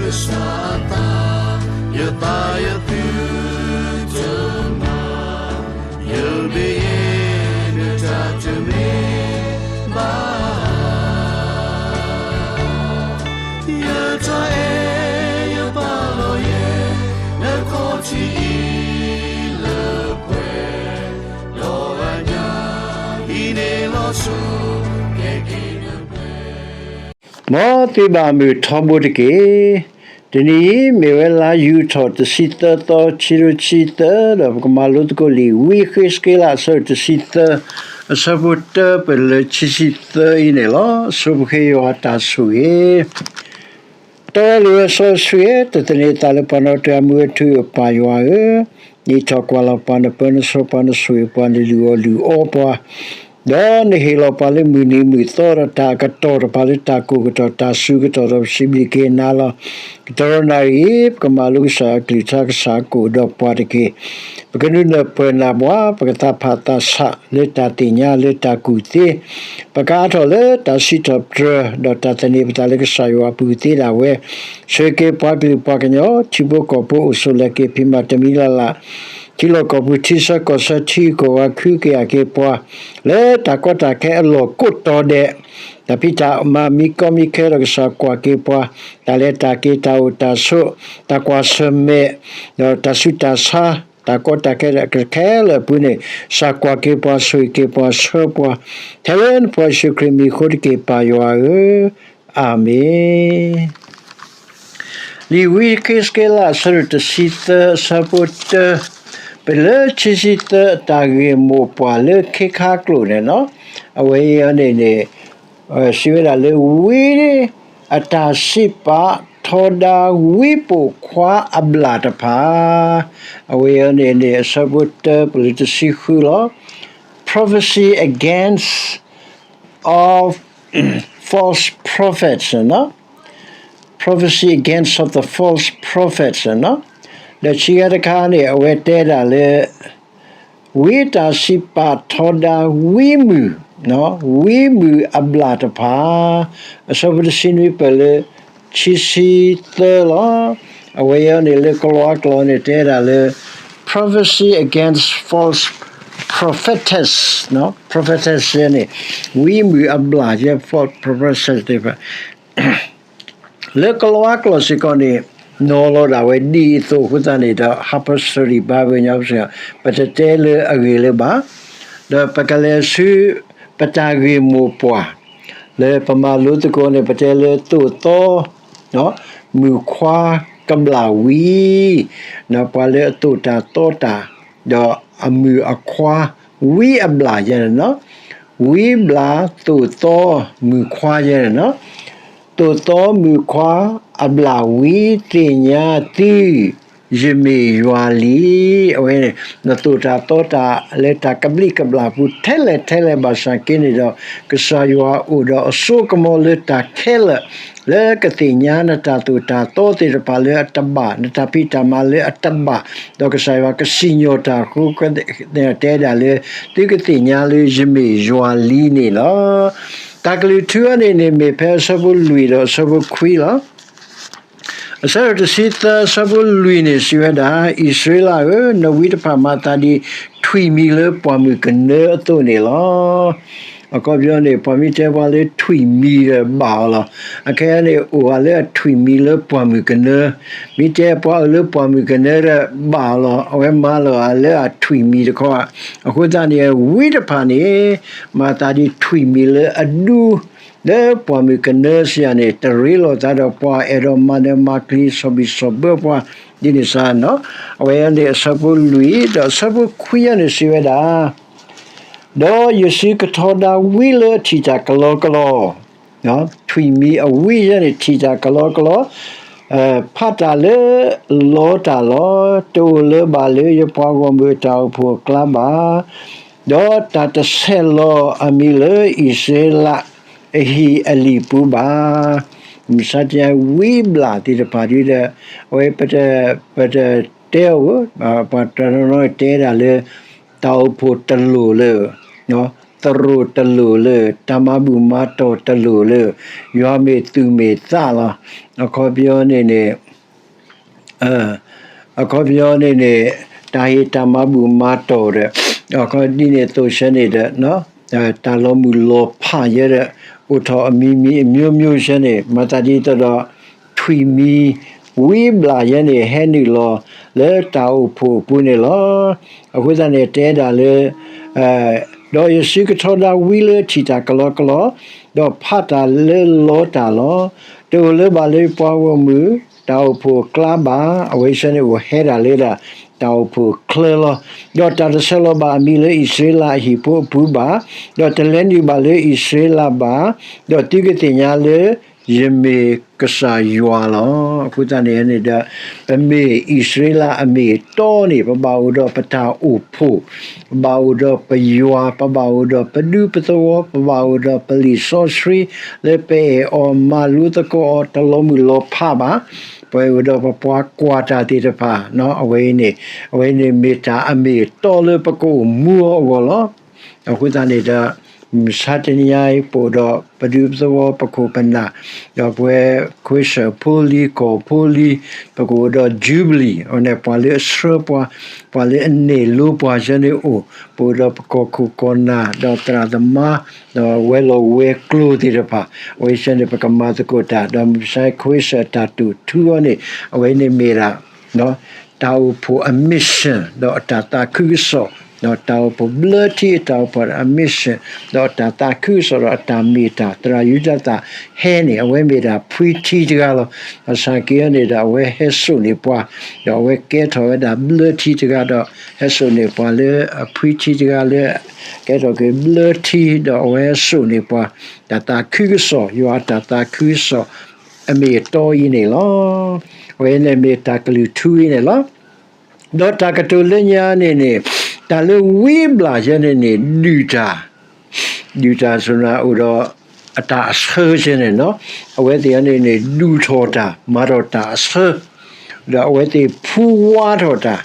ကစၢ်အသး, ယသးယသုတမၤ, ယမ့ၢ်ယဲ နတၢ်တမ့ၢ်ဘၣ်. ယတၢ်အဲၣ်ယပာ်လီၤယဲ နခီၣ်ထံးအံၤလၢပှဲၤ, ဒီးအညၣ်အံၤန့ၣ်လီၤဆိ ကဲက့ၤနပှဲၤ မ်သုဘၣ်မုာ်ထီဘိတက့ၢ်. တနံၤအံၤ မ့ၢ်ဝဲလါယူၤထီၣ်တဆံသၢသီ ခံကထိခံဆံသၢ ဒီးပကမၤလိသကိးလံာ်ဝံယဃ့းစက့လး အဆၢဒိၣ်တဆံသၢ အဆၢဖိတၢပၢၢ်လၢခံဆံသၢအံၤန့ၣ်လီၤ. ဆိပဃ့ယွၤတၢ်ဆိၣ်ဂ့ၤ တီဝဲလိၤဝဲစီဆှံဧၢ, တသန့ၤသးလၢပှၤနီတဂၤမူဝဲ ထူယိာ်ပၢ်ယွၤဧၢ, နံၣ်ထီၣ်ကွၢ်လီၤပှၤ နပၢနဆှၢပှၤ နဆိၣ်ဂ့ၤပှၤ နလုၢ်အီၣ်လုၢ်အီပှၤ, ဒီးနဟ့ၣ်လီၤပှၤလၢမုၢ်နံၤမုၢ်သီဒီး တၢ်အကတီၢ်တဖၣ်လၢတၢ်ကိၢ်ကတီၢ် တၢ်စူၤကတီၢ်ဒီး ပစံးဘျုးက့ၤနၤလီၤ. ကတၢၢ်နၣ်ရံၣ်အံၤ ပကမၤလိကစၢ်အကလုၢ်ကထါ ကစၢ်ကအိၣ်ဒီးပှၤတက့ၢ်. ပကနုာ်လီၤပၢၢ်နၢ်ပှၤ ပကသးဖးသးဆးလၢတၢ်သ့ၣ်ညါလၢတၢ်ကူၣ်သ့ ပကအါထီၣ်လၢတၢ်စံးထီၣ်ပတြၢၤ ဒီးတၢ်သန့ၤပသးလၢကစၢ်ယွၤအပူၤသ့ဒၣ်ဝဲ, ဆိၣ်ဂ့ၤက့ၤပှၤကလုာ်ပှၤကညီ ထံဖိကီၢ်ဖိအိၣ်ဆိးလဲၤက့ၤ ဖံးမၤတမံၤလၢ်လၢ် ထံလီၢ်ကီၢ်ပူၤ ထံဆၢကီၢ်ဆၢ ထံဂုၤကီၢ်ဂၤ ကဟုကယာ်က့ၤပှၤ လၢတၢ်ကီတၢ်ခဲအလီၢ်ကိးတီၤဒဲး, တၢ်ဖံးတၢ်မၤမံကီမံခဲဒီး ကစၢ်ကွၢ်က့ၤပှၤ, တၢ်လဲၤတၢ်က့ၤ တၢ်အိၣ်တၢ်ဆိး တၢ်ကွၢ်ဆၢၣ်မဲာ် ဒီးတၢ်ဆူးတၢ်ဆါ တၢ်ကီတၢ်ခဲခဲလၢာ်အပူၤန့ၣ်, ကစၢ်ကွၢ်က့ၤပှၤ ဆိၣ်ဂ့ၤက့ၤပှၤ ဆှၢပှၤ, ထဲလၢနဖိယ့ၣ်ၡူးခရံာ်မံၤအဃိတက့ၢ် ပၢ်ယွၤဧၢ, အၤမ့ၣ်. လံာ်ဝံယဃ့းစက့လး အဆၢဒိၣ်တဆံသၢ အဆၢဖိတၢ ပလၢခံဆံသၢ အတၢ်ဂ့ၢ်မိၢ်ပှၢ်လၢခ့ခါကျိာ်န့ၣ်လီၤ. အဝဲအံၤန့ၣ်န့ၣ် စံးဝဲဒၣ်လၢ ဝံအတၢ်စံးပာ်ထီဒါဝံပိာ်ခွါအဘျၣ်တဖၣ်, အဝဲအံၤန့ၣ်န့ၣ် အဆၢဖိတၢ ပလၢတဆံဃုလီၤ. Prophecy against of false prophets, prophecy against of the false prophets, ဒီးခံခါတခါန့ၣ် အဝဲတဲဒၣ်လၢ ဝံတၢ်စံးပာ်ထီဒါဝံမုၢ်, ဝံမုၢ်အဘျၣ်တဖၣ်, အဆၢဖိတဆံနွံ ပလၢခံဆံသၢလီၤ. အဝဲအံၤန့ၣ် လၢကလံးဝါကျိာ်န့ၣ် တဲဒၣ်လၢ prophecy against false prophetess, prophetess န့ၣ် ဝံမုၢ်အဘျၣ်ယဲ false prophetess သ့ၣ်တဖၣ် လၢကလံးဝါကျိာ်စ့ၢ်ကီးန့ၣ် နီၤလီၤဒၣ်ဝဲဒ်အံၤအသိးအဃိသတးန့ၣ်ဒီး Harper's Study Bible ညီပစ့ၢ် ပတတဲလၢအဂ့ၢ်လၢၤဘၣ်, ဒီးပကလဲၤဆူ ပတၢ်ဂ့ၢ်မိၢ်ပှၢ် လၢပမၤလိသကိးန့ၣ် ပတဲလၢသိၣ်သီ မုၣ်ခွါကဘျၣ်ဝံ, ပှၤလၢအသိၣ်တၢ်သီတၢ် ဒီးအမုၣ်အခွါ ဝံအဘျၣ်ယဲန့ၣ်လီၤ. ဝံဘျၣ် သိၣ်သီ မုၣ်ခွါယဲန့ၣ်လီၤ. သိၣ်သီမုၣ်ခွါအဘျၣ်ဝံ သ့ၣ်ညါသု ယမ့ၢ်ယွၤလံ. အဝဲန့ၣ် နသိၣ်တၢ်သီတၢ်လၢတၢ်ကဘျံးကဘျၣ်ပူၤထဲလဲၣ်ထဲလဲၣ်ဘၣ်ဆၣ်က့န့ၣ်ဒီး ကစၢ်ယွၤအိၣ်ဒီးအစိကမီၤလၢတၢ်ခဲလၢာ် လၢကသ့ၣ်ညါနတၢ်သိၣ်တၢ်သီသ့ၣ်တဖၣ်လၢအတဘၣ်, နတၢ်ဖံးတၢ်မၤလၢအတဘၣ်, ဒီးကစၢ်ယွၤကစံၣ်ညီၣ်တၢ်အဃိ တဲဒၣ်လၢ သုကသ့ၣ်ညါလၢယမ့ၢ်ယွၤလံန့ၣ်လီၤ. တၢ်ကလုၢ်ထူအံၤန့ၣ်န့ၣ် မ့ၢ်ဖဲအဆၢဖိလွံၢ်ဒီးအဆၢဖိခွံလီၤ. အဆၢဒိၣ်တဆံသၢ အဆၢဖိလွံၢ်န့ၣ် စံးဝဲဒၣ်, အံၣ်စရ့လးဧၢ, နဝံတဖၣ်မၤသးဒ်ထွံၣ်မံၤလၢပှၢ်မုၢ်ကနၢအသိးန့ၣ်လီၤ. အခီပညီန့ၣ် ပှၤမ့ၢ်တဲပှၤလၢထွံၣ်မံၤဒီးဘၣ်အီၤလီၤ. အခဲအံၤန့ၣ် အိၣ်ဝဲလၢအထွံၣ်မံၤလၢပှၢ်မုၢ်ကနၢ, မ့ၢ်တဲပှၤအၢလၢပှၢ်မုၢ်ကနၢဒီးဘၣ်အီၤလီၤ. အဝဲမၤလီၤဂာ်လၢအထွံၣ်မံၤတခီ, အဃိသတးန့ၣ် ဝံတဖၣ်န့ၣ် မၤသးဒ်ထွံၣ်မံၤလၢအဒူ လၢပှၢ်မုၢ်ကနၢစံးယၤန့ၣ် တရ့လိာ်သးဒီးပှၤအဲၣ်ဒိးမၤနၢၤမၤကျံၤ ဆီၣ်ဘံၣ်ဆီၣ်ဘၢပှၤ ဒ်န့ၣ်စ့ၢ်နီၤ. အဝဲန့ၣ်အဆၢဖိလွံၢ် ဒီးအဆၢဖိခွံအံၤန့ၣ်စံးဝဲဒၣ်, ဒီးယစုကထီဒါဝံလၢအထံၣ်တၢ်ကလီကလီ, ထွံၣ်မံၤအဝံယဲန့ၣ် ထံၣ်တၢ်ကလီကလီ, ဖးတၢ်လၢလီတၢ်လီၤ, တအိၣ်လၢၤဘၣ်လၢယပှၤဂီၢ်မုၢ်အတၢ်အိၣ်ဖှိၣ်အကျါဘၣ်. ဒီးတၢ်တဆဲးလီၤအမံၤလၢအံၣ်စရ့လးအဟံၣ်အလံာ်ပူၤဘၣ်. မုၢ်ဆါတနံၤ ဝံဘျၣ်သ့ၣ်တဖၣ်ဒ်ဒီး အဝဲ ပတတဲအီၤ, ပှၤတနီၤနီၤတဲဒၣ်လၢ တၢ်အိၣ်ဖှိၣ်တလိၣ်လၢ တၢ်သရိာ်တလိာ်လၢ တၢ်မၤဘူၣ်မၤတီၢ်တလိာ်လၢ ယွၤမ့ၢ်သူၣ်မ့ၢ်သးလီၤ. အခီပညီန့ၣ်န့ၣ် အခီပညီန့ၣ်န့ၣ် တၢ်ဟ့ၣ်တၢ်မၤဘူၣ်မၤတီၢ်ဒီး အခီဒ်န့ၣ်အသိးဆၢန့ၣ်ဒီး တၢ်လီၤမုၢ်လီၤဖးယဲဒီး အိၣ်ထီၣ်အမံၤမံၤအမျိုးမျိုးဆၢန့ၣ် မၤသးဒ်သိးဒီး ထွံၣ်မံၤဝံဘျၣ်ယဲန့ၣ် ဟဲနုာ်လီၤလၢတၢ်အိၣ်ဖှိၣ်အပူၤန့ၣ်လီၤ. အဃိသတးန့ၣ် တဲဒၣ်လၢ ဒီးယစုကထီဒါဝံလၢထံၣ်တၢ်ကလီကလီ, ဒီးဖးတၢ်လၢလီတၢ်လီၤ. တအိၣ်လၢၤဘၣ်လၢပှၤဂီၢ်မုၢ်တၢ်အိၣ်ဖှိၣ်အကျါဘၣ်. အဝဲဆၢန့ၣ်အိၣ်ဟဲဒၣ်လၢဒၣ်တၢ်အိၣ်ဖှိၣ်အချၢလီၤ. ဒီးတၢ်တဆဲးလီၤဘၣ်အမံၤလၢအံၣ်စရ့လးအဟံၣ်ဖိအပူၤဘၣ်, ဒီးတလဲၤနုာ်ဘၣ်လၢအံၣ်စရ့လးဘၣ်, ဒီးသုကသ့ၣ်ညါလၢယမ့ၢ်ကစၢ်ယွၤလီၤ. အဃိသတးန့ၣ်န့ၣ်ဒီး ပမ့ၢ်အံၣ်စရ့လးအမ့ၢ်အတီန့ၣ် ပဘၣ်အိၣ်ဒီးပတၢ်အိၣ်ဖှိၣ်, ပဘၣ်အိၣ်ဒီးပယွၤ, ပဘၣ်အိၣ်ဒီးပဒူပသဝီ, ပဘၣ်အိၣ်ဒီးပလံာ်စီဆှံ လၢပအဲၣ်အီၤမၤလိသကိးအီၤ တလီၤမုၢ်လီၤဖးဘၣ်. ပအိၣ်ဒီးပပှၤကွၢ်တၢ်သ့ၣ်တဖၣ် အဝဲအံၤန့ၣ် အဝဲန့ၣ်မ့ၢ်တၢ်အမ့ၢ်အတီလၢပကအိၣ်မူအီၤအဂီၢ်လီၤ. အဃိသတးန့ၣ်ဒီး မုၢ်မဆါတနံၤအံၤ ပအိၣ်ဒီးပဒူပသဝီ ပခိၣ်ပနၢ်, ဒီးပဝဲခွ့စၢၣ်ဖိလံၤ ကီၢ်ဖိလံၤ, ပကအိၣ်ဒီး Jubilee အဝဲန့ၣ် ပှၤလၢအဆှၢပှၤ, ပှၤလၢအနဲၣ်လိပှၤဆၢန့ၣ်အိၣ်, ပအိၣ်ဒီးပကီၢ်ခိၣ်ကီၢ်နၢ် ဒီးသရၣ်သမါ, ဒီးဝဲၤလီၢ်ဝဲၤကျိၤသ့ၣ်တဖၣ်, အဝဲဆၢန့ၣ် ပကမၤသကိးတၢ်, ဒီးမုၢ်မဆါခွ့စၢၣ်တၢ်တိာ်ထူအီၤန့ၣ် အဝဲန့ၣ်မ့ၢ်ဒၣ် တၢ်အိၣ်ဖှိၣ်အ mission ဒီးအတၢ်သးခုကစီၣ်, ဒီးတၢ်အိၣ်ဖှိၣ်ဘျၢထံအတၢ်အိၣ်ဖှိၣ်အ mission ဒီးအတၢ်သးခုကစီၣ်ဒီးအတၢ်မ့ၢ်တၢ်သရၣ်ယူဒၤသၣ်ဟဲန့ၣ် အဝဲမ့ၢ်ဒၣ်ဖှံထံတဂၤလီၤ. ဘၣ်ဆၣ်က့အီၤန့ၣ်ဒီး အဝဲဟဲစိာ်န့ၢ်ပှၤ, ဒီးအဝဲကဲထီၣ်ဝဲဒၣ်ဘျၢထံတဂၤဒီး ဟဲစိာ်န့ၢ်ပှၤလၢအဖှံထံတဂၤလၢ ကဲထီၣ်က့ၤဘျၢထံ ဒီးအဝဲဟဲစိာ်န့ၢ်ပှၤ တၢ်သးခုကစီၣ်, ယွၤအတၢ်သးခုကစီၣ် အမ့ၢ်အတီအံၤန့ၣ်လီၤ. အဝဲန့ၣ်မ့ၢ်တၢ်ကလုၢ်ထူအံၤန့ၣ်လီၤ. ဒီးတၢ်ကတိၤလၢညါန့ၣ်န့ၣ် တၢ်လၢဝံဘျၣ်ယဲန့ၣ်န့ၣ် ဒုၣ်တၢ်, ဒုၣ်တၢ်ဆိၣ်နၤအိၣ်ဒီး အတၢ်အဆၢယဲန့ၣ်နီၤ, အဝဲသ့ၣ်န့ၣ်န့ၣ် ဒုၣ်ထီၣ်တၢ် မၤထီၣ်တၢ်အဆၢ, ဒီးအဝဲသ့ၣ်ဖှူဝါထီၣ်တၢ်,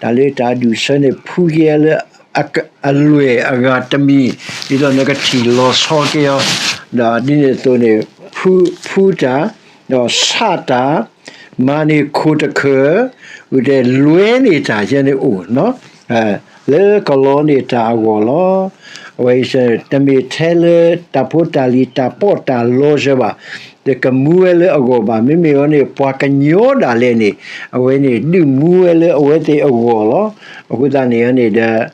တၢ်လၢတၢ်ဒုၣ်ဆၢန့ၣ် ဖှူက့ၤလၢ အလွဲၢ်အဂၤတမံၤ, ဒ်သိးနကထံၣ်လီၤဆီက့ၤအီၤ, ဒီးဒ်န့ၣ်အသိးန့ၣ် ဖှူတၢ်, ဒီးဆးတၢ်, မၤန့ၢ်ခိၣ်တခၢၣ်, ဝံၤဒီးလွဲန့ၢ်တၢ်ယဲန့ၣ်အိၣ်, လၢကလီန့ၢ်တၢ်အဂီၢ်လီၤ. အဝဲအံၤ တမ့ၢ်ထဲလၢတၢ်ဖိတၢ်လံၤတၢ်ပီးတၢ်လီဆၢဘၣ်, တကမူဝဲလၢအဂီၢ်ဘၣ်. မ့မ့ၢ်အီၤန့ၣ် ပှၤကညီဒၣ်လဲာ်န့ၣ် အဝဲန့ၣ်ဒုးမူဝဲလၢအဝဲသ့ၣ်အဂီၢ်လီၤ. အဃိသတးန့ၣ်န့ၣ်ဒီး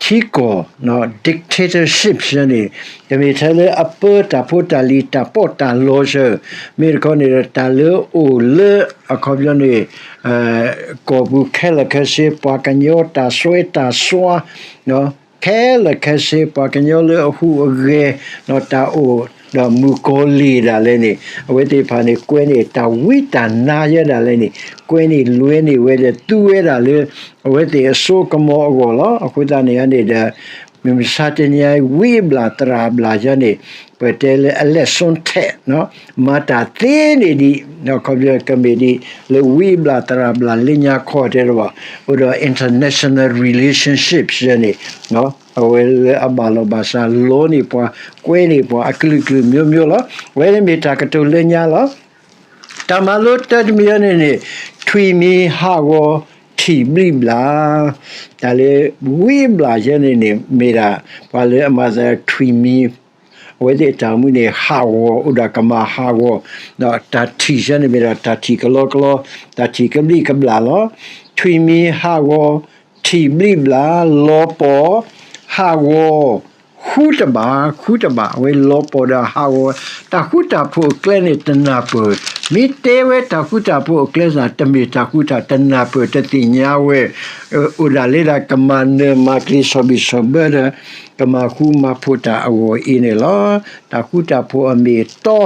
ထံကီၢ် dictatorship န့ၣ် တမ့ၢ်ထဲလၢအပၢတၢ်ဖိတၢ်လံၤတၢ်ပီးတၢ်လီဆၢ, မ့ၢ်တခီန့ၣ်ဒီး တၢ်လၢအိၣ်လၢအခီပညီန့ၣ် ကီၢ်ပူၤခဲလၢာ်ခဲဆ့ ပှၤကညီတၢ်စွဲတၢ်စွါ ခဲလၢာ်ခဲဆ့ ပှၤကညီလၢအဟူးအဂဲၤ ဒီးတၢ်အိၣ်ဒီးမုၣ်ကီၤလံၢ်ဒၣ်လဲာ်န့ၣ် အဝဲသ့ၣ်တဖၣ်န့ၣ် ကွဲန့ၢ်တၢ်ဝံတၢ်နါယဲဒၣ်လဲာ်န့ၣ် ကွဲန့ၢ်လွဲန့ၢ်ဝဲဒီးသူဝဲဒၣ်လၢ အဝဲသ့ၣ်အစိကမီၤအဂီၢ်လီၤ. အဃိသတးန့ၣ်န့ၣ်ဒီး မုၢ်မဆါတနံၤအံၤ ဝံအဘျၣ်သရၣ်အဘျၣ်ယဲန့ၣ် ပတဲလၢအ lesson ထဲး မၤတၢ်သ့န့ၢ်ဒံး ခီပညီကမ့ၢ်ဒ် လၢဝံအဘျၣ်သရၣ်အဘျၣ်လၢညါခီတဲတဘၣ် အိၣ်ဒီး international relationship ယဲန့ၣ် အဝဲလၢအဘၣ်လိာ်ဘၣ်စးလီန့ၢ်ပှၤ ကွဲန့ၢ်ပှၤအကလုာ်ကလုာ်မျိုးမျိုးလီၤ. အဝဲန့ၣ်မ့ၢ်တၢ်ကတိၤလၢညါလီၤ. တၢ်မၤလိတၢ်တမံၤအံၤန့ၣ်န့ၣ် ထွံၣ်မံၤဟးဂီၤထံၣ်ဘျံးဘျၣ်, တၢ်လၢဝံဘျၣ်ယဲန့ၣ်န့ၣ် မ့ၢ်ဒၣ် ပှၤလၢအမၤသးထွံၣ်မံၤ အဝဲသ့ၣ်အတၢ်အိၣ်မူန့ၣ် ဟးဂီၤ အိၣ်ဒီးကမၤဟးဂီၤ, ဒီးတၢ်ထံၣ်ယဲန့ၣ်မ့ၢ်ဒၣ်တၢ်ထံၣ်ကလီကလီ, တၢ်ထံၣ်ကဘျံးကဘျၣ်လီၤ. ထွံၣ်မံၤဟးဂီၤ ထံၣ်ဘျံးဘျၣ်, လီၤပှီၢ် ဟးဂီၤ ဃူတဘၣ် ဃူတဘၣ်, အဝဲလီၤပှီၢ်ဒီးဟးဂီၤ, တၢ်ဃူတၢ်ဖိးအကျဲန့ၣ်တနၢ်ပၢၢ်, မ့ၢ်တဲဝဲတၢ်ဃူတၢ်ဖိးအကျဲစ့ၢ် တမ့ၢ်တၢ်ဃူတၢ်တနၢ်ပၢၢ်တသ့ၣ်ညါဝဲ, အိၣ်ဒၣ်လၢဒၣ်ကမၤနၢၤမၤကျံၤဆီၣ်ဘံၣ်ဆီၣ်ဘၢဒီး ကမၤဃူမၤဖိးတၢ်အဂီၢ်အံၤန့ၣ်လီၤ. တၢ်ဃူတၢ်ဖိးအမ့ၢ်အတီ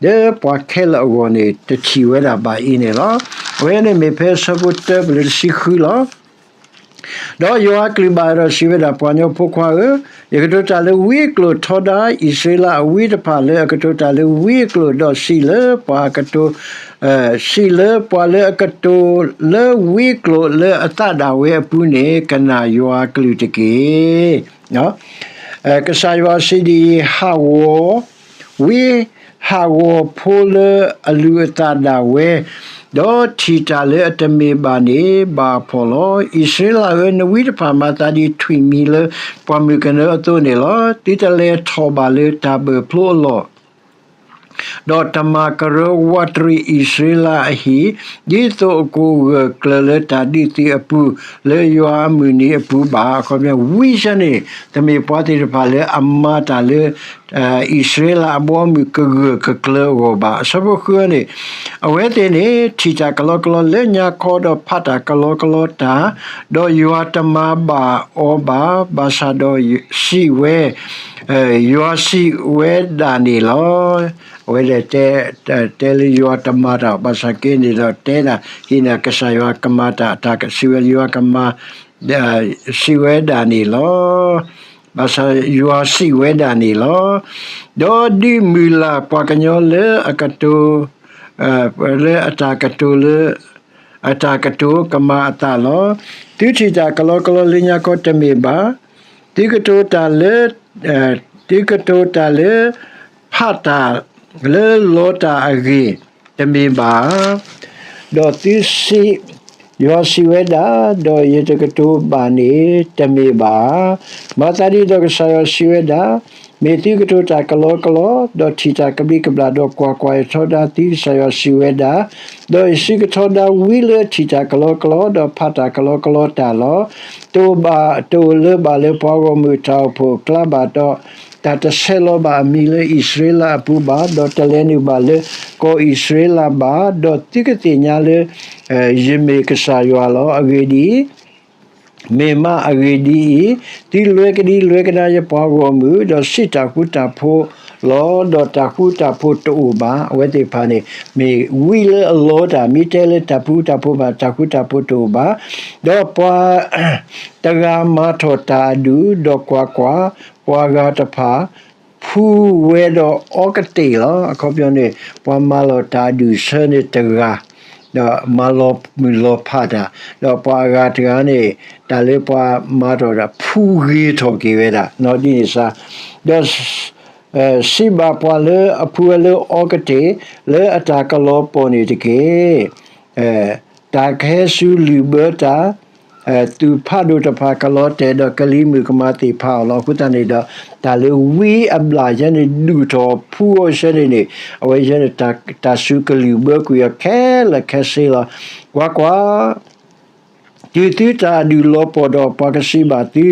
လၢပှၤခဲလၢာ်အဂီၢ်န့ၣ် တထံၣ်ဝဲဒၣ်ဘၣ်အံၤန့ၣ်လီၤ. အဝဲန့ၣ်မ့ၢ်ဖဲဆၢဖိတၢပလၢတဆံဃုလီၤ. ဒီးယွၤအကလုၢ်ဘၣ်ဒီးစံးဝဲဒၣ် ပှၤကညီဖိခွါဧၢ, ယကတိၤတၢ်လၢဝံအကျိာ်ထီဒါအံၣ်စရ့လးအဝံတဖၣ်လၢအကတိၤတၢ်လၢဝံအကျိာ်, ဒီးစံးလၢပှၤကတိၤ စံးလၢပှၤလၢအကတိၤလၢဝံအကျိာ်လၢအသးဒၣ်ဝဲအပူၤန့ၣ် ကနၣ်ယွၤအကလုၢ်တက့ၢ်. ကစၢ်ယွၤစံးဒ်အံၤ, ဟးဂီၤဝံ ဟးဂီၤဖိလၢအလုၢ်အသးဒၣ်ဝဲ, ဒီးထံၣ်တၢ်လၢအတမ့ၢ်ဘၣ်န့ၣ် ဘၣ်အဖှီၣ်လီၤ. အံၣ်စရ့လးဧၢ, နဝံတဖၣ်မၤသးဒ်ထွံၣ်မံၤလၢပှၢ်မုၢ်ကနၢအသိးန့ၣ်လီၤ. သုတလဲၤထီၣ်ဘၣ်လၢတၢ်ဘၢၣ်ဖျိအလီၢ် ဒီးတမၤကရၢဝးတရံးအံၣ်စရ့လးအဟံၣ်, ဒ်သိးအကအိၣ်ဂၢၢ်ကျၢၤလၢတၢ်ဒုးသုးအပူၤ လၢယွၤအမုၢ်နံၤအပူၤဘၣ်. အခီပညီ ဝံယဲန့ၣ် တမ့ၢ်ပှၤသ့ၣ်တဖၣ်လၢအမၤတၢ်လၢ အံၣ်စရ့လးအဘီအမုၢ်ကဂၢၢ်ကကျၢၤအဂီၢ်ဘၣ်. အဆၢဖိဃုန့ၣ်, အဝဲသ့ၣ်န့ၣ် ထံၣ်တၢ်ကလီကလီလၢညါခီ ဒီးဖးတၢ်ကလီကလီတၢ်, ဒီးယွၤတမၤဘၣ်အီၤဘၣ်, ဘၣ်ဆၣ်ဒီးစံးဝဲ, ယွၤစံးဝဲဒၣ်န့ၣ်လီၤ. အဝဲဒၣ်တဲ, တဲလၢယွၤတမၤတၢ်, ဘၣ်ဆၣ်က့န့ၣ်ဒီးတဲဒၣ်, ဟံးန့ၢ်ကစၢ်ယွၤကမၤတၢ်, တၢ်စံးဝဲယွၤကမၤ, စံးဝဲဒၣ်န့ၣ်လီၤ. ဘၣ်ဆၣ်ယွၤစံးဝဲဒၣ်န့ၣ်လီၤ. ဒီးဒုးမုၢ်လၢ်ပှၤကညီလၢအကတိၤ, လၢအတၢ်ကတိၤလၢ အတၢ်ကတိၤကမၤအသးလီၤ. သုထံၣ်တၢ်ကလီကလီလၢညါခီတမ့ၢ်ဘၣ်. သုကတိၤတၢ်လၢ, သုကတိၤတၢ်လၢ ဖးတၢ်လၢလီတၢ်အဂ့ၢ်တမ့ၢ်ဘၣ်ဧါ. ဒီးသုစံး, ယွၤစံးဝဲဒၣ်, ဒီးယတကတိၤဘၣ်န့ၣ်တမ့ၢ်ဘၣ်ဧါ. မၤသးဒ်ဒီးကစၢ်ယွၤစံးဝဲဒၣ်, မ့ၢ်သုကတိၤတၢ်ကလီကလီ, ဒီးထံၣ်တၢ်ကဘျံးကဘျၣ်, ဒီးကွၢ်ကွၢ်, ယထီဒါသု ကစၢ်ယွၤစံးဝဲဒၣ်, ဒီးယစုကထီဒါဝံလၢထံၣ်တၢ်ကလီကလီ, ဒီးဖးတၢ်ကလီကလီတၢ်လီၤ. တအိၣ်ဘၣ်, တအိၣ်လၢၤဘၣ်လၢပှၤဂီၢ်မုၢ်အတၢ်အိၣ်ဖှိၣ်အကျါဘၣ်, ဒီးတၢ်တဆဲးလီၤဘၣ်အမံၤလၢအံၣ်စရ့လးအပူၤဘၣ်, ဒီးတလဲၤနုာ်ဘၣ်လၢကီၢ်အံၣ်စရ့လးဘၣ်, ဒီးသုကသ့ၣ်ညါလၢ ယမ့ၢ်ကစၢ်ယွၤလီၤ. အဂ့ၢ်ဒ်အံၤ, မ့ၢ်မးအဂ့ၢ်ဒ်အံၤ, သုလွဲကဒံလွဲကဒါယပှၤဂီၢ်မုၢ်, ဒီးစံးတၢ်ဃူတၢ်ဖိးလီၤ, ဒီးတၢ်ဃူတၢ်ဖိးတအိၣ်ဘၣ်. အဝဲသ့ၣ်တဖၣ်န့ၣ် မ့ၢ်ဝံလၢအလီတၢ်, မ့ၢ်တဲလၢတၢ်ဃူတၢ်ဖိးဘၣ်, တၢ်ဃူတၢ်ဖိးတအိၣ်ဘၣ်. ဒီးပှၤတဂၤမၤထီၣ်တၢ်အဒူၣ်, ဒီးကွၢ်ကွၢ်, ပှၤဂၤတဖၣ် ဖှူဝဲဒီးအီကတ့ၢ်လီၤ. အခီပညီန့ၣ် ပှၤမၤလီၤတၢ်အဒူၣ်အဆၢန့ၣ်တဂၤ, ဒီးမၤလီၤမုၢ်လီၤဖးတၢ်, ဒီးပှၤအဂၤတဂၤန့ၣ် တၢ်လၢပှၤမၤထီၣ်တၢ် ဖှူဂ့ၤထီၣ်က့ၤဝဲဒၣ်, ဒ်န့ၣ်စါ, ဒီး စံးဘၣ်ပှၤလၢအဖှူဝဲလၢအီကတ့ၢ် လၢအတၢ်ကလီၤပှီၢ်န့ၣ်တက့ၢ်. တၢ်ကဟဲဆူလုၢ်ဘၢတၢ်, သူၣ်ဖးဒိၣ်တဖၣ်ကလီၤတဲာ်ဒီးကလံၤမုၢ်ကမၤသ့ၣ်ဖးအီၤလီၤ. အဃိသတးန့ၣ်ဒီး တၢ်လၢဝံအဘျၣ်ယဲန့ၣ် ဒူၣ်ထီၣ်ဖှူအီၤယဲန့ၣ်န့ၣ် အဝဲယဲန့ၣ် တၢ်စူၤကလုၢ်ဘၢကွံာ်အီၤခဲလၢာ်ခဲဆ့လီၤ. ကွၢ်ကွၢ် တုၤသုတၢ်အဒူၣ်လီၤပှီၢ်ဒီး ပှၤကစံးဘၣ်သု,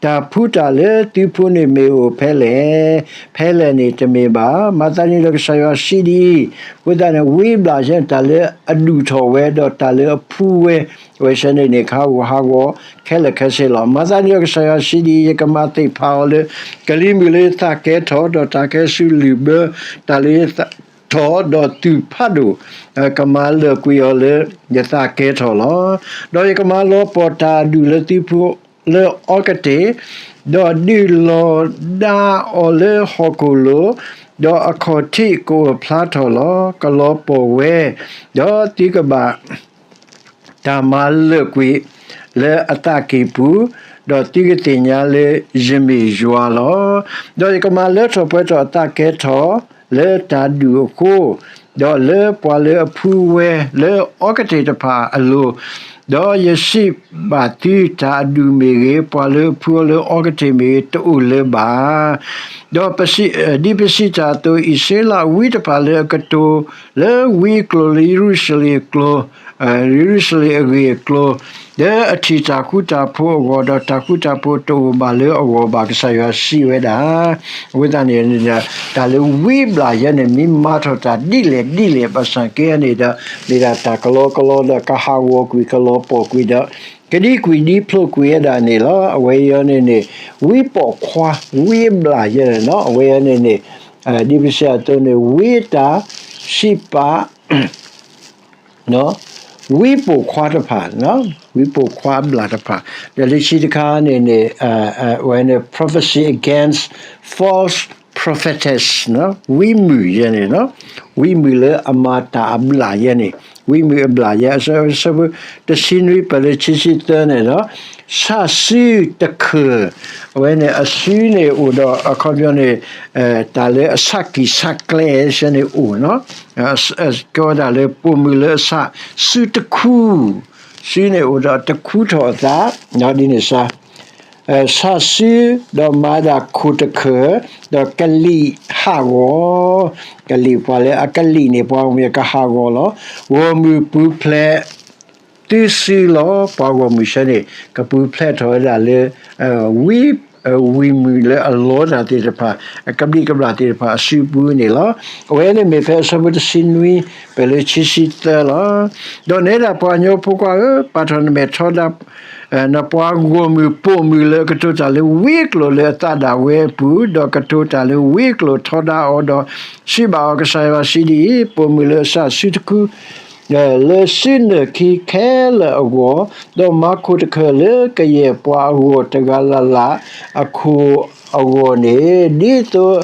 တၢ်ဖှူတၢ်လၢသုဖှူန့ၣ်မ့ၢ်အိၣ်ဖဲလဲၣ်, ဖဲလဲၣ်န့ၣ်တမ့ၢ်ဘၣ်. မၤသးဒ်န့ၣ်ဒီးကစၢ်ယွၤစံးဒ်အံၤ, အဃိသတးန့ၣ် ဝံအဘျၣ်ယဲန့ၣ် တၢ်လၢအဒူၣ်ထီၣ်ဝဲ ဒီးတၢ်လၢအဖှူဝဲ အဝဲယဲန့ၣ်န့ၣ် ကဟးဂူာ်ဟးဂီၤခဲလၢာ်ခဲဆ့လီၤ. မၤသးဒ်န့ၣ်ဒီးကစၢ်ယွၤစံးဒ်အံၤ, ယကမၤသ့ၣ်ဖးအီၤလၢ ကလံၤမုၢ်လၢယသးကဲထီၣ်, ဒီးတၢ်ကဟဲဆူလုၢ်ဘၢ တၢ်လၢယသးကဲထီၣ်, ဒီးသူၣ်ဖးဒိၣ် ကမၤလၢာ်ကွံာ်အီၤလၢယသးကဲထီၣ်လီၤ. ဒီးယကမၤလီၤပှီၢ်တၢ်အဒူၣ်လၢသုဖှူလၢအီကတ့ၢ်, ဒီးဒုးလီၤဒါအီၤလၢဟီၣ်ခိၣ်လိၤ, ဒီးအခီၣ်ထံးကအိၣ်ဖျါထီၣ်လီၤ. ကလီၤပှီၢ်ဝဲ, ဒီးသုကဘၣ် တၢ်မၤလၢာ်ကွံာ်လၢအသးကံၢ်ပူၤ, ဒီးသုကသ့ၣ်ညါလၢယမ့ၢ်ယွၤလီၤ. ဒီးယကမၤလၢထီၣ်ပှဲၤထီၣ်အသးကဲထီၣ်လၢတၢ်ဒူၣ်အဃိ, ဒီးလၢပှၤလၢအဖှူဝဲလၢအီကတ့ၢ်တဖၣ်အလိၤ, ဒီးယစံးဘၣ်သု, တၢ်အဒူၣ်မ့ၢ်ဂ့ၤ, ပှၤလၢအဖှူအီၤလၢအီကတ့ၢ်မ့ၢ်ဂ့ၤ, တအိၣ်လၢၤဘၣ်. ဒီးဒ်ပစံးတၢ်အသိး, အံၣ်စရ့လးဝံတဖၣ်လၢအကတိၤလၢဝံအကျိာ်, လၢယရူၤၡလ့ၣ်အကျိာ်, ယရူၤၡလ့ၣ်အဂ့ၢ်အကျိၤ, လၢအထံၣ်တၢ်ဃူတၢ်ဖိးအဂီၢ်, ဒီးတၢ်ဃူတၢ်ဖိးတအိၣ်ဘၣ်လၢအဂီၢ်ဘၣ်, ကစၢ်ယွၤစံးဝဲဒၣ်. အဃိသတးန့ၣ် တၢ်လၢဝံအဘျၣ်ယဲန့ၣ် မ့ၢ်မၤထီၣ်တၢ်ဒ်လဲၣ်ဒ်လဲၣ် ဘၣ်ဆၣ်က့န့ၣ်ဒီး မ့ၢ်ဒၣ်တၢ်ကလီကလီဒီး ကဟးဂီၤကွံာ်ကလီၤပှီၢ်ကွံာ်ဒီး ကဒံကွံာ်ဒံဖျိးကွံာ်ဝဲဒၣ်န့ၣ်လီၤ. အဝဲအံၤန့ၣ်န့ၣ် ဝံပိာ်ခွါ, ဝံအဘျၣ်ယဲန့ၣ်လီၤ. အဝဲအံၤန့ၣ်န့ၣ် ဒ်ပစံးအသိးန့ၣ် ဝံအတၢ်စံးပာ် ဝံပိာ်ခွါတဖၣ်, ဝံပိာ်ခွါအဘျၣ်တဖၣ်, ဒီးလၢခံတခါန့ၣ်န့ၣ် အဝဲန့ၣ် prophecy against false prophet prophetess ဝံမုၣ်ယဲန့ၣ်, ဝံမုၣ်လၢအမၤတၢ်အဘျၣ်ယဲန့ၣ်, ဝံမုၣ်အဘျၣ်ယဲ အဆၢဖိတဆံနွံ ပၢၢ်လၢခံဆံသၢန့ၣ်ဒီး, ဆၣ်စုတခၢၣ်, အဝဲန့ၣ်အစုန့ၣ်အိၣ်ဒီးအခီပညီန့ၣ် တၢ်လၢအဆၣ်ကံၢ်ဆၣ်ကျဲစဲန့ၣ်အိၣ်, ကဲဝဲဒၣ်လၢပိာ်မုၣ်လၢအဆၣ်စုတခူ, စုန့ၣ်အိၣ်ဒီးတခူထီၣ်အသး, ဒ်န့ၣ်စါ ဆၣ်စု, ဒီးမၤဒၣ်ခိၣ်တခၢၣ်, ဒီးကလံာ်ဟးဂီၤ, ကလံာ်ပှၤလၢအကလံာ်န့ၣ် ပှၤဂီၢ်မုၢ်ကဟးဂီၤလီၤ. ဂီၢ်မုၢ်ပူၤဖျဲးသုစုလီၤ. ပှၤဂီၢ်မုၢ်ဆၢန့ၣ် ကပူၤဖျဲးထီၣ်ဝဲဒၣ်လၢ ဝံ ဝံမုၣ်လၢအလီတၢ်သ့ၣ်တဖၣ်, အကဘျံးကဘျၣ်သ့ၣ်တဖၣ်အစုပူၤန့ၣ်လီၤ. အဝဲန့ၣ်မ့ၢ်ဖဲအဆၢဖိတဆံနွံ ပၢၢ်လၢခံဆံသၢလီၤ. ဒီးနဲဒၣ်ပှၤကညီဖိခွါဧၢ, ပာ်ထီၣ်နမဲာ်ထီဒါ နပှၤဂီၢ်မုၢ်ပိာ်မုၣ်လၢအကတိၤတၢ်လၢဝံကျိာ်လၢအသးဒၣ်ဝဲအပူၤ, ဒီးကတိၤတၢ်လၢဝံကျိာ်ထီဒါအီၤ, ဒီးစံးဘၣ်အီၤ, ကစၢ်ယွၤစံးဒ်အံၤ, ပိာ်မုၣ်လၢအဆၣ်စုတခူ လၢစုနၢၢ်ခံခဲလၢာ်အဂီၢ်, ဒီးမၤခိၣ်တခၢၣ်လၢကယဲၢ်ပှၤအဂီၢ်တဂၤလၢ်လၢ်အခိၣ်အဂီၢ်န့ၣ်, ဒ်သိး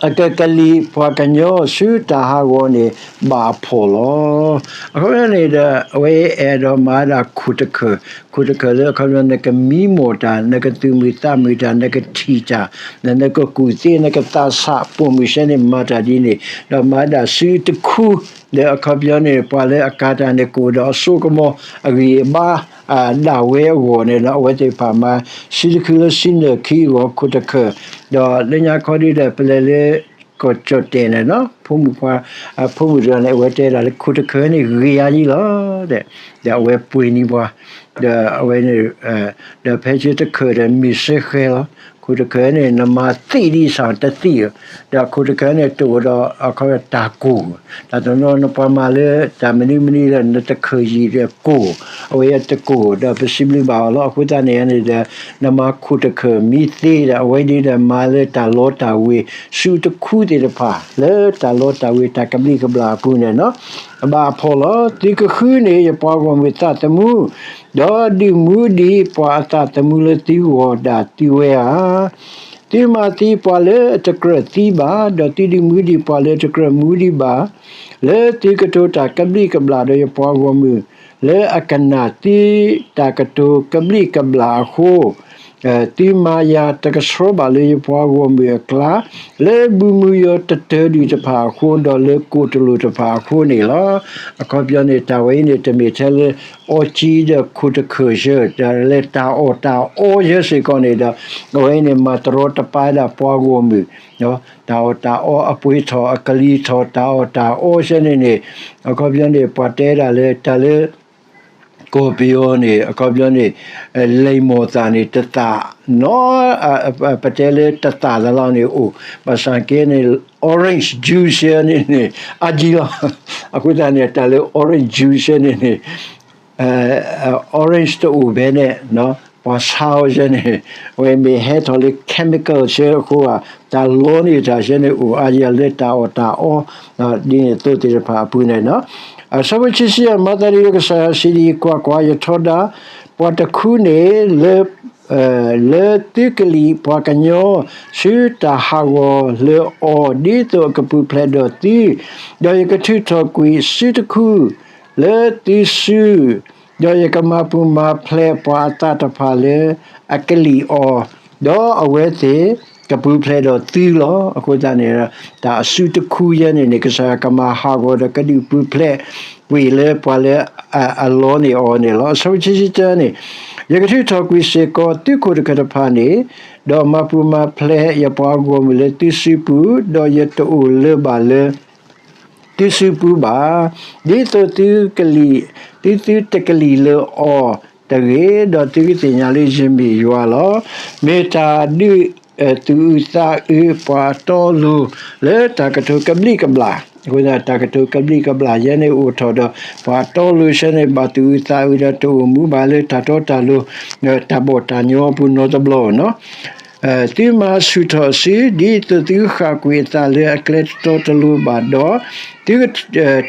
အကကလံာ်ပှၤကညီဆူတၢ်ဟးဂီၤန့ၣ် ဘၣ်အဖှီၣ်လီၤ. အခီပညီန့ၣ်ဒီး အဝဲအဲၣ်ဒိးမၤဒၣ်ခိၣ်တခၢၣ်, ခိၣ်တခၢၣ်လၢအခီပညီ နကမံမီၢ်တၢ်, နကသူၣ်မုာ်သးမုာ်တၢ်, နကထံၣ်တၢ်, နကကူၣ်သ့, နကသးဆး, ပိာ်မုၣ်ဆဲန့ၣ်မၤတၢ်ဒ်န့ၣ်, ဒီးမၤဒၣ်စုတခူ, လၢအခီပညီန့ၣ် ပှၤလၢအကၤတၢ်န့ၣ် ကအိၣ်ဒီးအစိကမီၤအဂံၢ်အဘါ ဒၣ်ဝဲအဂီၢ်န့ၣ်ဒီး အဝဲသ့ၣ်တဖၣ်မၤ စုတခူလၢစုနၢၢ်ခံအဂီၢ် ခိၣ်တခၢၣ်, ဒီးလၢညါခီဒ်ဒီး ပလဲၤလၢ ကီၢ်ကၠီၣ်တဲၣ်န့ၣ် ဖိမုၣ်ခွါ, ဖိမုၣ်တဂၤန့ၣ် အဝဲတဲဒၣ်လၢခိၣ်တခၢၣ်န့ၣ် ဂ့ၤယါယံလီၤ, ဒီးအဝဲပှ့ၤန့ၢ်ပှၤ, ဒီးအဝဲန့ၣ် ဒီးဖဲဆၢတခၢၣ်ဒီးမ့ၢ်စ့ဃဲလီၤ, ခိၣ်တခၢၣ်န့ၣ် နမၤသံဒ်စၢ်တသံဧိၤ, ဒီးခိၣ်တခၢၣ်န့ၣ် တအိၣ်ဒီးအခီတၢ်ကိၢ်, တၢ်တနီၤနပှၤမၤလၢတၢ်မနုၤမနုၤဒီး နတခၢၣ်ယံာ်ဒီးကိၢ်, အဝဲယတကိၢ် ဒီးပစံးဘျုးဘၣ်အီၤလီၤ. အဃိသတးန့ၣ်န့ၣ်ဒီး နမၤခိၣ်တခၢၣ်မံသ့ဒီး အဝဲဒ်ဒီးမၤလၢတၢ်လီတၢ်ဝ့ၤ စုတခူသ့ၣ်တဖၣ် လၢတၢ်လီတၢ်ဝ့ၤတၢ်ကဘျံးကဘျၣ်အပူၤန့ၣ် အဘၣ်အဖှီၣ်လီၤ. သုကဃုန့ၢ်ယပှၤဂီၢ်မုၢ်အသးသမူ, ဒီးဒုးမူဒံးပှၤအသးသမူလၢသုဂီၢ်ဒၣ်သုဝဲဧါ. သုမၤသံပှၤလၢအတကြၢးသံဘၣ်, ဒီးသုဒုးမူဒံးပှၤလၢအတကြၢးမူဒံးဘၣ်, လၢသုကတိၤတၢ်ကဘျံးကဘျၣ်ဒီးယပှၤဂီၢ်မုၢ် လၢအကနၣ်သုတၢ်ကတိၤကဘျံးကဘျၣ်အဃိ, သုမၤယၤတကဆှီဘၣ်လၢယပှၤဂီၢ်မုၢ်အကျါ, လၢဘုမုယီၤတတၢၤဒုၣ်တဖၣ်အဃိ, ဒီးလၢကိၣ်တလိၣ်တဖၣ်အဃိန့ၣ်လီၤ. အခီပညီန့ၣ် တၢ်ဝဲအံၤန့ၣ် တမ့ၢ်ထဲလၢအီကၠံဒီးခိၣ်တခၢၣ်ယၢ, ဒီးလၢတၢ်အီၣ်တၢ်အီယဲစ့ၢ်ကီးန့ၣ်ဒီး အဝဲအံၤန့ၣ်မၤတရီတပါဒၣ်ပှၤဂီၢ်မုၢ် တၢ်အီၣ်တၢ်အီအပှ့ၤထီၣ်အကလံၤထီၣ် တၢ်အီၣ်တၢ်အီစဲန့ၣ်န့ၣ်, အခီပညီန့ၣ် ပှၤတဲဒၣ်လၢတၢ်လၢ ကီၢ်ပယီၤန့ၣ် အခီပညီန့ၣ် လံာ်မိၢ်သၣ်န့ၣ် တသၣ်နီ ပတဲလၢတသၣ်လၢ်လၢ်န့ၣ်အိၣ်, ဘၣ်ဆၣ်က့န့ၣ် orange juice န့ၣ်န့ၣ် အါကံလီၤ. အဃိသတးန့ၣ် တၢ်လၢ orange juice န့ၣ်န့ၣ် orange တအိၣ်ဖဲန့ၣ် ပှၤဆါအီၤယဲန့ၣ် အဝဲမ့ၢ်ဟဲထီၣ်လၢ chemical ဆၢအဃိဧါ, တၢ်လီန့ၢ်တၢ်ယဲန့ၣ် အိၣ်အါယဲလၢတၢ်အီၣ်တၢ်အီ ဒ်န့ၣ်အသိးသ့ၣ်တဖၣ်အပူၤန့ၣ်လီၤ. အဆၢဖိခံဆံယဲၢ် မၤသးဒ်ဒီးကစၢ်ယွၤစံးဒ်အံၤ, ကွၢ်ကွၢ်, ယထီဒါ ပှၤတခူန့ၣ် လၢ လၢသုကလံာ်ပှၤကညီ ဆူတၢ်ဟးဂီၤလၢအီၤ ဒ်သိးအကပူၤဖျဲးဒီးသု, ဒီးယကထုးထီၣ်ကွံာ်စုတခူ လၢသုစု, ဒီးယကမၤပူၤမၤဖျဲးပှၤအသးတဖၣ်လၢအကလံာ်အီၤ, ဒီးအဝဲသ့ၣ်ကပူၤဖျဲးဒီးသုလီၤ. အဃိသတးန့ၣ် တၢ်အစုတခူယဲန့ၣ်န့ၣ် ကစၢ်ယွၤကမၤဟးဂီၤဒီးကဒုးပူၤဖျဲးကွံာ်လၢပှၤလၢအလီန့ၢ်အီၤန့ၣ်လီၤ. အဆၢဖိခံဆံတၢန့ၣ်, ယကထုးထီၣ်ကွံာ်စ့ၢ်ကီးသုခိၣ်တခၢၣ်တဖၣ်န့ၣ်, ဒီးမၤပူၤမၤဖျဲးယပှၤဂီၢ်မုၢ်လၢသုစုပူၤ, ဒီးယတအိၣ်လၢၤဘၣ်လၢ သုစုပူၤဘၣ်, ဒ်သိးသုကလံာ်, ဒ်သုတကလံာ်လၢအီၤတဂ့ၤ, ဒီးသုကသ့ၣ်ညါလၢယမ့ၢ်ယွၤလီၤ. မ့ၢ်တၢ်ဒုးသုးအုးသးအုးပှၤအတီအလိၤ လၢတၢ်ကတိၤကဘျံးကဘျၣ်, အဃိသတး တၢ်ကတိၤကဘျံးကဘျၣ်ယဲန့ၣ်အိၣ်ထီၣ်ဒီး ပှၤအတီအလိၤဆၢန့ၣ် ဘၣ်သူၣ်အုးသးအုးဒီး တအိၣ်မူဘၣ်လၢတၢ်တီတၢ်လိၤ တၢ်ဘီၣ်တၢ်ညီအပူၤနီတဘျီနီၤ. သုမၤဆူၣ်ထီၣ်အစု ဒ်သိးသုဃၣ်ကွံာ်အသးလၢအကျဲတတီတလိၤဘၣ်ဒီး, သုတ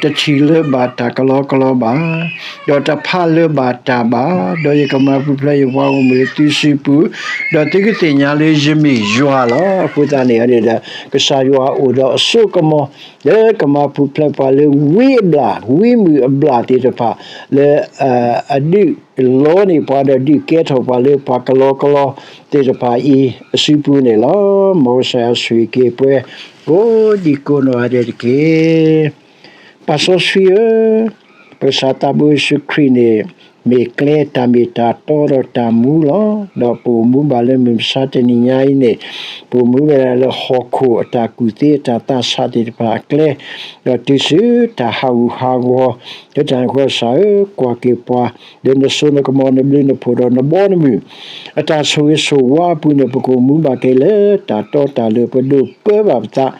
ထံၣ်လၢၤဘၣ်တၢ်ကလီကလီဘၣ်, ဒီးတဖးလၢၤဘၣ်တၢ်ဘၣ်, ဒီးယကမၤပူၤဖျဲးယပှၤဂီၢ်မုၢ်လၢသုစုပူၤ, ဒီးသုကသ့ၣ်ညါလၢယမ့ၢ်ယွၤလီၤ. အဃိသတးန့ၣ်ဒီး ကစၢ်ယွၤအိၣ်ဒီးအစိကမီၤ လၢကမၤပူၤဖျဲးပှၤလၢဝံအဘျၣ် ဝံမုၢ်အဘျၣ်သ့ၣ်တဖၣ် လၢ အဒုးလီန့ၢ်ပှၤဒီးဒုးကဲထီၣ်ပှၤလၢပှၤကလီကလီသ့ၣ်တဖၣ်အံၤအစုပူၤန့ၣ်လီၤ. မ်ကစၢ်ယွၤဆိၣ်ဂ့ၤက့ၤပှၤ ကိးဒံကိးနီၢ်ဂၤဒဲးတက့ၢ်. ပၢ်စီဆှံဧၢ, ပကစၢ်သးဘိယ့ၣ်ၡူးခရံာ်န့ၣ် မ့ၢ်ကျဲတၢ်မ့ၢ်တၢ်တီဒီးတၢ်မူလီၤ. ဒီးပအိၣ်မူဘၣ်လၢမုၢ်မဆါတနံၤညါအံၤန့ၣ် ပအိၣ်မူဝဲဒၣ်လၢဟီၣ်ခိၣ်အတၢ်ကူၣ်သ့အတၢ်သးဆးသ့ၣ်တဖၣ်အကျဲ, ဒီးတုၤဆူတၢ်ဟးဂူာ်ဟးဂီၤ လၢတၢ်န့ၣ်အဃိကစၢ်ဧၢ, ကွၢ်က့ၤပှၤ လၢနစိနကမီၤနဘျုးနဖှိၣ်ဒီးနဘီနမုၢ် အတၢ်ဆိၣ်ဂ့ၤဆိၣ်ဝါအပူၤန့ၣ် ပကအိၣ်မူဘၣ်က့ၤလၢတၢ်တီတၢ်လိၤ ပဒိးပၢဘၣ်ပသး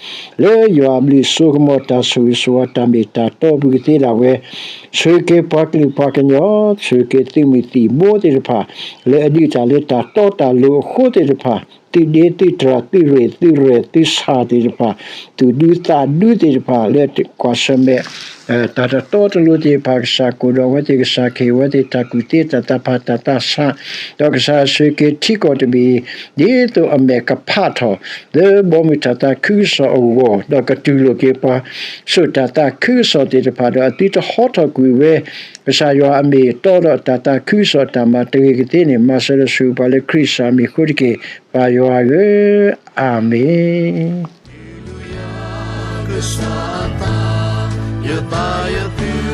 လၢယွၤအဘျုးအစိကမီၤတၢ်ဆိၣ်ဂ့ၤဆိၣ်ဝါတၢ်မ့ၢ်တၢ်တီအပူၤကသ့ဒၣ်ဝဲ, ဆိၣ်ဂ့ၤက့ၤပှၤကလုာ်ပှၤကညီ, ဆိၣ်ဂ့ၤက့ၤသုးမုၢ်သံၣ်ဘိသ့ၣ်တဖၣ် လၢအဒုးတၢ်လၢတၢ်တီတၢ်လိၤအဃိသ့ၣ်တဖၣ်, သုးဒ့သုးတြၢ်သုးရ့ၣ်သုးရဲၣ်သုးဆၣ်သ့ၣ်တဖၣ်, သူၣ်ဒူသးဒူသ့ၣ်တဖၣ် လၢကွၢ်ဆၢၣ်မဲာ် တၢ်တတီတလိၤသ့ၣ်တဖၣ် ကစၢ်ကအိၣ်ဒီးအဝဲသ့ၣ် ကစၢ်ကဟ့ၣ်အဝဲသ့ၣ် တၢ်ကူၣ်သ့တၢ်သးဖးတၢ်သးဆး, ဒီးကစၢ်ဆိၣ်ဂ့ၤက့ၤထံကီၢ်တဘ့ၣ်အံၤ ဒ်သိးအမဲာ်ကဖးထီၣ် လၢဘီမုၢ်တၢ်သးခုကစီၣ်အဂီၢ် ဒီးကတူၢ်လိာ်က့ၤပှၤ စိာ်တၢ်သးခုကစီၣ်သ့ၣ်တဖၣ် ဒီးအသုတဟီထီၣ်ကွံာ်ဝဲ ကစၢ်ယွၤအမ့ၢ်အတီဒီးတၢ်သးခုကစီၣ်တၢ်မၤတဂ့ၤကသ့န့ၣ် မၤစၢၤဒီးဆိၣ်ဂ့ၤပှၤလၢခရံာ်ကစၢ်အမံၤအဃိတက့ၢ် ပၢ်ယွၤဧၢ, အၤမ့ၣ်.